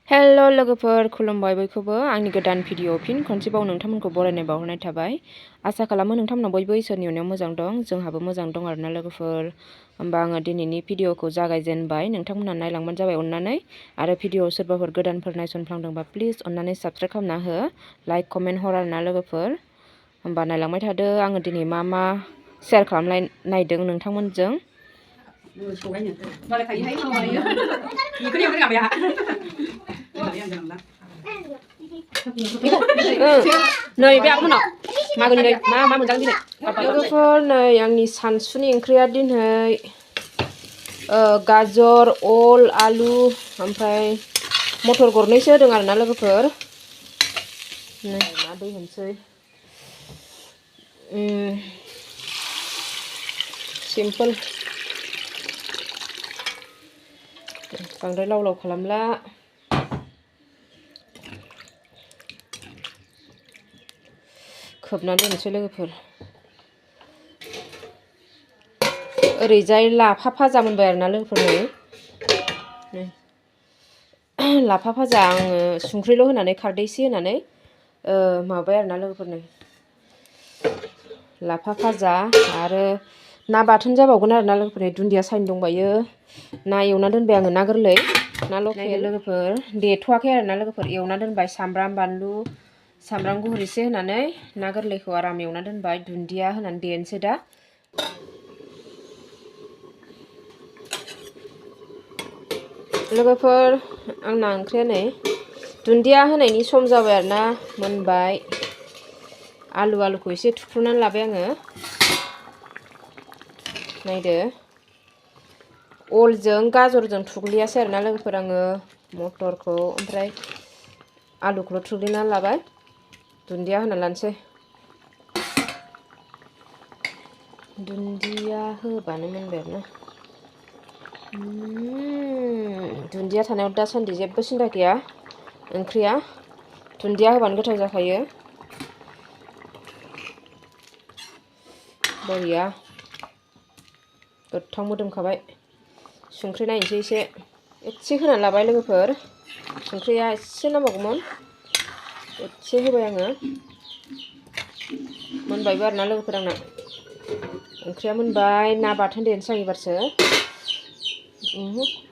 Hello लोगोफोर खुलुमबाय बयखौबो आंनि गोदान भिडिअ फिन खनसेबाव नोंथांमोनखौ बरायनाय बावहरनाय थाबाय। आसा खालामो नोंथांमोना बयबो इसोरनि अननायाव मोजां दं, जोंहाबो मोजां दं आरोना लोगोफोर। होमबा आङो दिनैनि भिडिअखौ जागायजेनबाय, नोंथांमोना नायलांबानो जाबाय अननानै। आरो भिडिअ सोरबाफोर गोदानफोर नायसनफ्लांदोंबा प्लिज अननानै साबस्क्राइब खालामना हो, लाइक कमेन्ट हर आरोना लोगोफोर। होमबा नायलांबाय थादो आङो दिनै मा शेयार खालामनायदों नोंथांमोनजों। नै बे आबमोनाव मागोनि नै मा मोनजागोन दिनै लोगोफोर। नै आंनि सानसुनि ओंख्रिया दिनै गाजर अल आलु ओमफ्राय मटर गरनैसो होदों आरोना लोगोफोर। नै मा दै होनसै सिम्पोल, बांद्राय लाव लाव खालामला। खोबना दोननोसै लोगोफोर। ओरैजाय लाफा भाजा मोनबाय आरोना लोगोफोर। नै लाफा भाजा आङो संख्रिल' होनानै खारदै एसे होनानै माबाय आरोना लोगोफोर। नै लाफा भाजा आरो ना बाथोन जाबावगोन आरोना लोगोफोर। दुन्दिया साइन दंबायो, ना एवना दोनबाय आङो, ना गोरलै ना लकेल लोगोफोर। देथ'वाखै आरोना लोगोफोर, एवना दोनबाय सामब्राम बानलु सामब्राम गुफुर एसे होनानै ना गोरलैखौ आराम एवना दोनबाय, दुन्दिया होनानै देनोसै दा। लोगोफोर आंना ओंख्रिया नै दुन्दिया होनायनि सम जाबाय आरोना, मोनबाय। आलुखौ एसे थुख्रुनानै लाबाय आङो। नायदो अलजों गाजरजों थुग्लियासै आरोना लोगोफोर आङो, मटरखौ ओमफ्राय आलुखौल' थुग्लिनानै लाबाय। दुन्दिया होना लानोसै, दुन्दिया होबानो मोनबाय आरोना। दुन्दिया थानायाव दासान्दि जेबो सिन्था गैया, ओंख्रिया दुन्दिया होबानो गोथाव जाखायो। बरिया गोथाव मोदोमखाबाय। संख्रि नायनोसै एसे होनानै लाबाय लोगोफोर। संख्रिया एसे नांबावगौमोन, एसे होबाय आङो। मोनबायबो आरोना लोगोफोर आंना ओंख्रिया मोनबाय। ना बाथोन देनोसै आं एबारसो।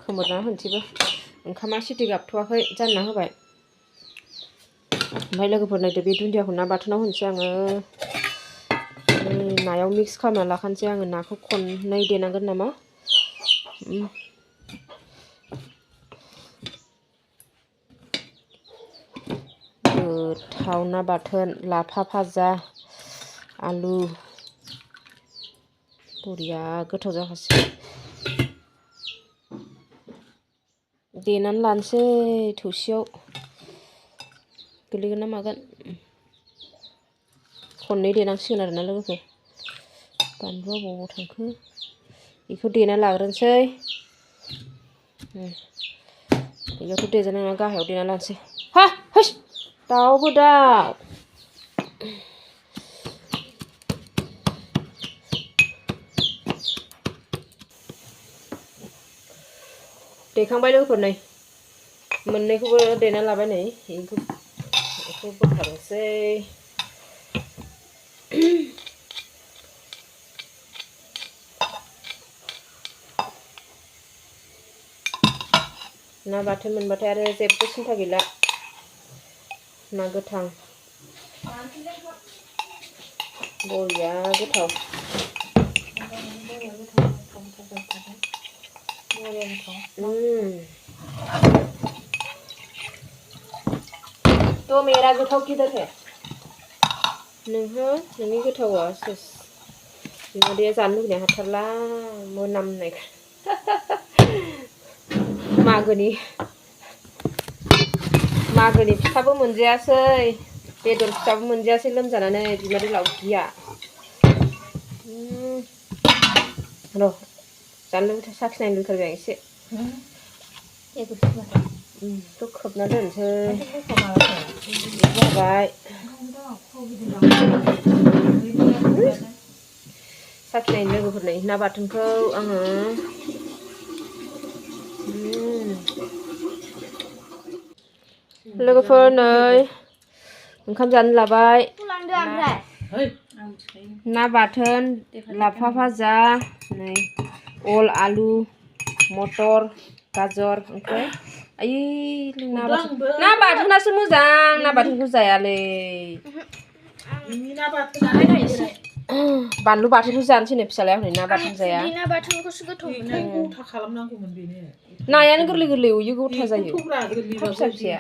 खोमोरना होनोसैबो, ओंखामा सिटि गाबथ'वाखै जानना होबाय। ओमफ्राय लोगोफोर नायदो बे दुन्दियाखौ ना बाथोनाव होनोसै आङो। नायाव मिक्स खालामना लाखानोसै आङो, नाखौ खननै देनांगोन नामा। गोथाव ना बाथोन, लाफा भाजा, आलु, बरिया गोथाव जाखासिगोन। देनानै लानोसै थौसियाव, गोलैगोन ना मागोन। खननै देनांसिगोन आरोना लोगोफोर। बानलुआ बबाव थांखो, बेखौ देना लाग्रोनोसै। बेयावथ' देजानाय नङा, गाहायाव देना लानोसै। हैस दाउबो दाउ। देखांबाय लोगोफोर, नै मोननैखौबो देना लाबाय। नै बेखौ बोखारनोसै। ना बाथोन मोनबाथाय आरो जेबो सिन्था गैला, ना गोथां बरिया गोथाव। तो मेरा गोथाव किधर है? नोंनि गोथावा सेस। बिमादैया जानो लुगैनाय हाथारला मोनामनाय। मागोनि फिथाबो मोनजायासै, बेदर फिथाबो मोनजायासै लोमजानानै बिमादै लावगिया। र' जानो साखिनायनो लुगैथारबाय आं एसे। थ' खोबना दोनसै। जाबाय साखिनायनो लोगोफोर। नै ना बाथोनखौ आङो लोगोफोर नै ओंखाम जानो लाबाय ना बाथोन लाफा भाजा नै अल आलु मटर गाजर ओमफ्राय आयै ना बाथोनासो मोजां ना बाथोनखौ जायालै बानलु बाथोनखौ जानोसै नो फिसालाया हनै ना बाथोन जाया ना बाथोनखौसो गोथाव मोनो गथा खालामनांगौमोन बेनो नायानो गोरलै गोरलै एवयो गथा जायो फिसा फिसाया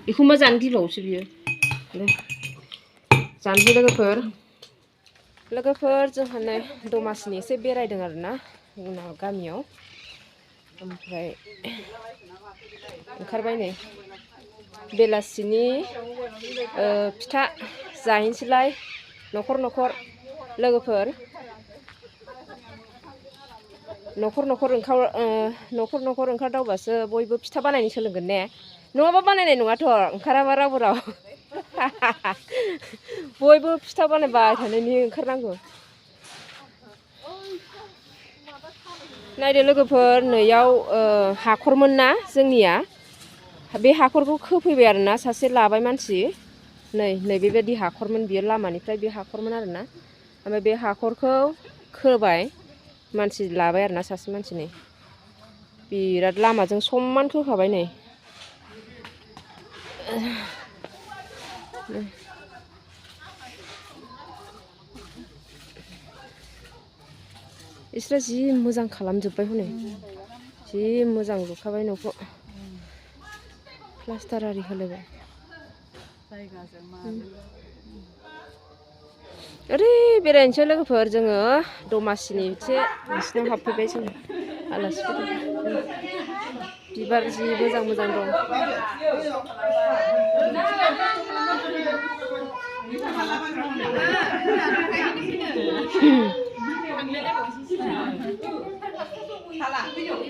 एखमबा जानो गिबावोसो बियो जानोसै लोगोफोर जोंहा नै दमासिनि एसे बेरायदों आरोना उनाव गामियाव ओमफ्राय ओंखारबाय नै बेलासिनि फिथा जाहैनोसैलाय न'खर लोगोफोर न'खर ओंखारदावबासो बयबो फिथा बानायनो सोलोंगोन ने नङाबा बानायनाय नङाथ' ओंखाराबा रावबो बयबो फिथा बानायबाय थानायनि ओंखारनांगौ नायदो लोगोफोर नैयाव हाखरमोन ना जोंनिया बे हाखरखौ खोफैबाय आरोना सासे लाबाय मानसि नै बेबायदि हाखरमोन बियो लामानिफ्राय बे हाखरमोन आरोना ओमफ्राय बे हाखरखौ खोबाय मानसि लाबाय आरोना सासे मानसि नै बिराद लामाजों समान खोखाबाय नै इसोर जि मोजां खालामजोब्बाय हनै जि मोजां लुखाबाय न'खौ प्लास्टार आरि होलायबाय ओरै बेरायनोसै लोगोफोर जोङो दमासिनि एसे बिसिनाव हाबफैबाय जों आलासिफोर बिबार जि मोजां दं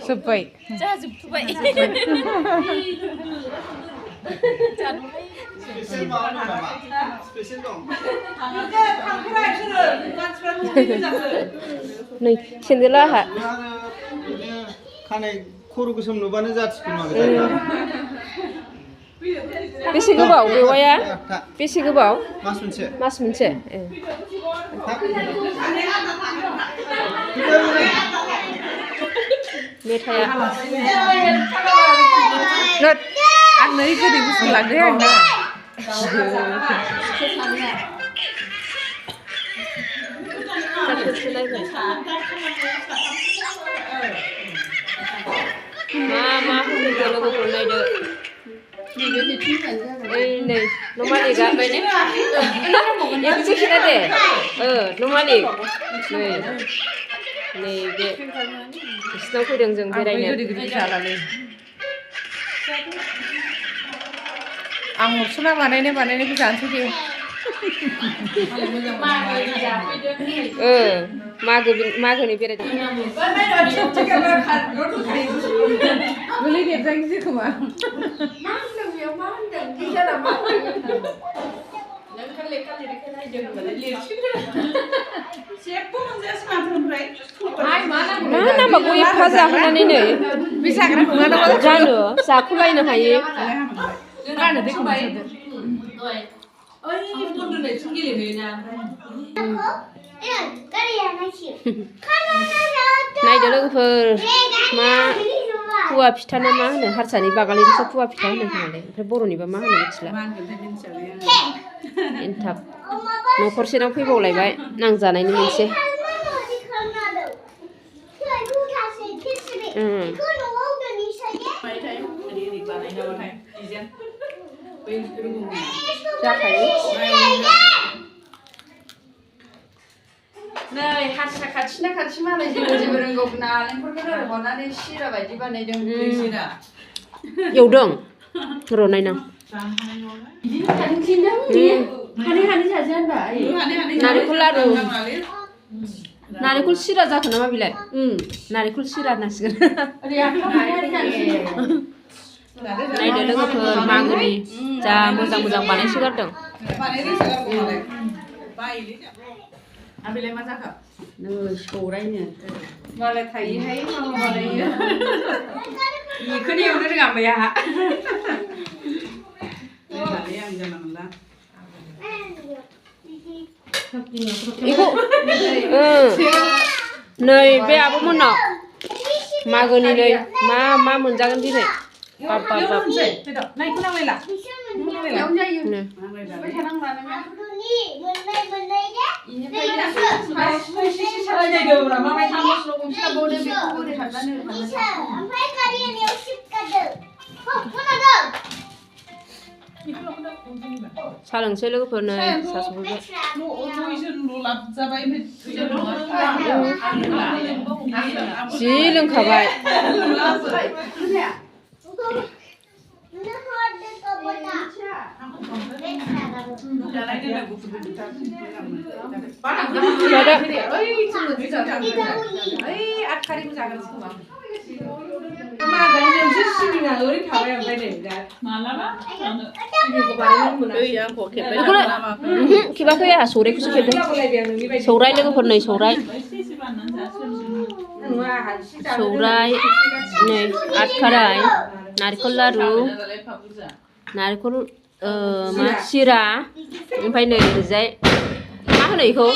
जोब्बाय जा जोबथबाय नै सेन्देला आहा खानाय खर' गोसोम नुबानो जाथिखौ बेसे गोबाव बेवाया बेसे गोबाव मास मोनसे मेथाइया आं नै गोदै बुस्थु लांदों आंना मा होनदों लोगोफोर नायदो नै नमालिका एकसो खिना दे नमालिक नै बे बिसिनाव फैदों जों बेरायनो आं मसला बानायनायखौ जानोसै दे मागोनि बेरायदों गोलै देरजांसै खोमा मा नांबावगौ एफा जाहोनानै नै बे जाग्रा नङा नामा जानो जाख'लायनो हायो गानो दै नायदो लोगोफोर मा पुवा फिथा ना मा होनो हारसानि बागालिनिसो पुवा फिथा होनो खोमालै ओमफ्राय बर'निबा मा होनो मिथिला एनथाब न'खरसेनाव फैबावलायबाय नांजानायनि मोनसे जाखायो नै हारसा खाथिना खाथि मालाय जेबो रोंगौ नालेंखरखौ हरनानै सिरा बायदि बानायदों एवदों र' नायनां नारेंखल लारु नारेंखल सिरा जाखो नामा बिलाय नारेंखल सिरा होनांसिगोन नायदो लोगोफोर मागोनि जा मोजां बानायसोगारदों आबेलाय मा जाखो नै सौरायनो मालाय थायोहाय मालाय बानायो बेखौनो एवनो रोङा ओमफ्राय आंहा Iku नै बे आब'मोननाव मागोनि नै मा मोनजागोन दिनै बाब बाब बाब बेयावनो जायो सुबाय थानांला नोङो सा लोंसै लोगोफोर नै सा सफैबाय जि लोंखाबाय खेबाखै आंहा सौरायखौसो खेबदों सौराय लोगोफोर नै सौराय नै आटखाराय नारेंखल लारु नारेंखल मा सिरा ओमफ्राय नै ओरैजाय मा होनो बेखौ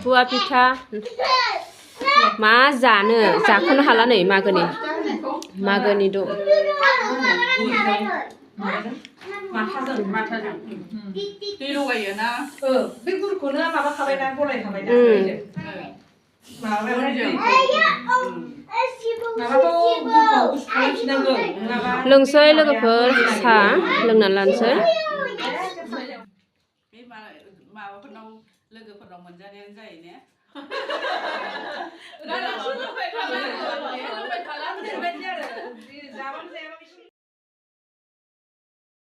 फुवा फिथा मा जानो जाख'नो हाला नै मागोनि दं माथाजों दै लगायो ना बे गुरखौनो माबाखाबायना गलायखाबायना लोंसै लोगोफोर सा लोंनानै लानोसै माबाफोरनाव लोगोफोरनाव मोनजानायानो जायो ने